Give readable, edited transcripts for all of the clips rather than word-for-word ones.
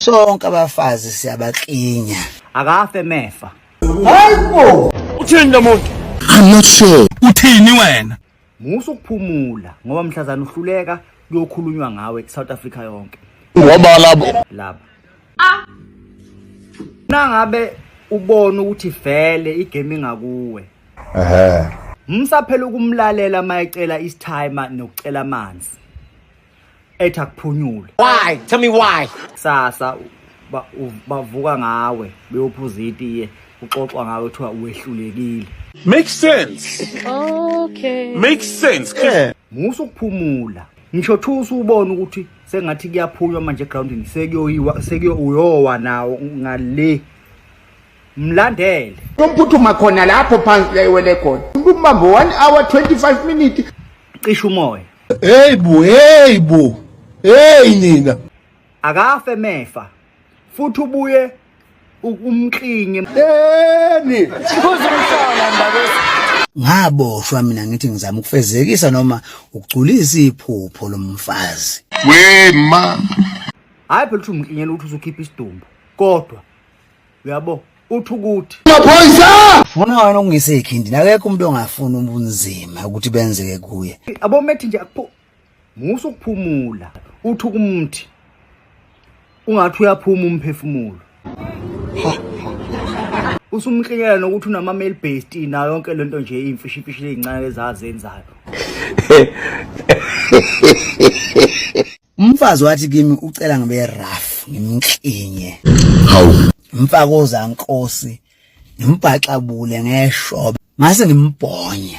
Sonke abafazi siyabaklinya. Akafe mefa. Hayibo! Uthini lo muntu? I'm not sure. Uthini wena? Musa ukuphumula ngoba mhlazana uhluleka kuyokhulunywa ngawe eSouth Africa yonke. Ngoba labo Laba. Nangabe ubona ukuthi vele igame ingakuwe. Ehhe. Musa phela ukumlalela mayecela isitimer nokucela amanzi. Ethi akuphunyule. Why? Tell me why. Kusasa bavuka ngawe beyophuza itiye kuxoxwa ngawe kuthiwa wehlulekile. Makes sense. Okay. Makes sense. Yeah. Musa ukuphumula. Ngisho thusa ubona ukuthi sengathi kuyaphunywa manje egroundini sekuyoyiwa sekuyo uyowa nawo ngale. Mlandele. Umphuthuma khona lapho phansi la iwele khona. Umbambo 1 hour 25 minutes. Cisha umoya. Hey bo, hey bo. Hey nina. Akafe mefa. Futhi ubuye umklinye. Yeni. Ngaboshwa mina ngithi ngizama ukufezekisa noma ukugculisa iphupho lomfazi. We ma. Hayi phela uthi umklinyela ukuthi uzokhipha isidumbu. Kodwa uyabo uthi ukuthi Maphoyisa! Funa wena ukungisa ikhindi nakekho umuntu ongafuni ubunzima ukuthi benzeke kuye. Abomethi nje akuphu musa ukuphumula uthi kumthi ungathi uyaphuma umphefumulo. Usumklinyela nokuthi unama male based nayo yonke lento nje imfishi imfishi lezincane ezazenzayo. Umfazi wathi kimi ucela ngibe rough ngimklinye. Hawu. Mfakoza nkosi ngimbhaxabule ngeshoba ngase ngimbhonya.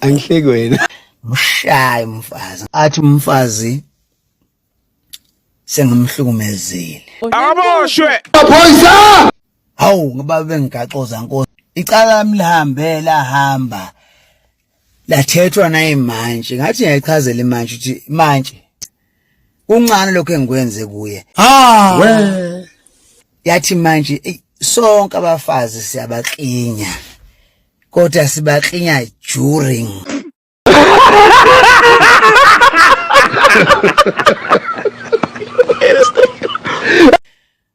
Angihleki wena. Mshaye umfazi. Athi umfazi sengimhlukumezile. Akaboshwe. Maphoyisa! Hawu ngoba bengigaxoza nkosi. Icala lami lihambe lahamba. Lathethwa nayimantshi. Ngathi ngiyayichazela imantshi ukuthi imantshi kuncane lokho engikwenze kuye. Ah. We. Yathi manje eyi, sonke abafazi siyabaklinya. Kodwa sibaklinya during.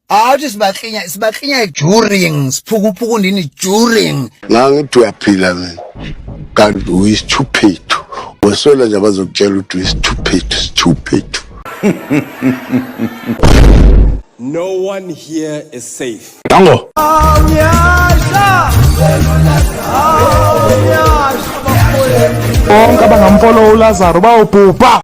Awuthi sibaklinya sibaklinya during siphukuphuku ndini during. Ngangithi uyaphila mina. Kanti uyisithuphethu. Weswela nje abazokutshela ukuthi uyisithuphethu, sithuphethu. No one here is safe. Dango. Bonke abangamfollow uLazaro bayobhubha.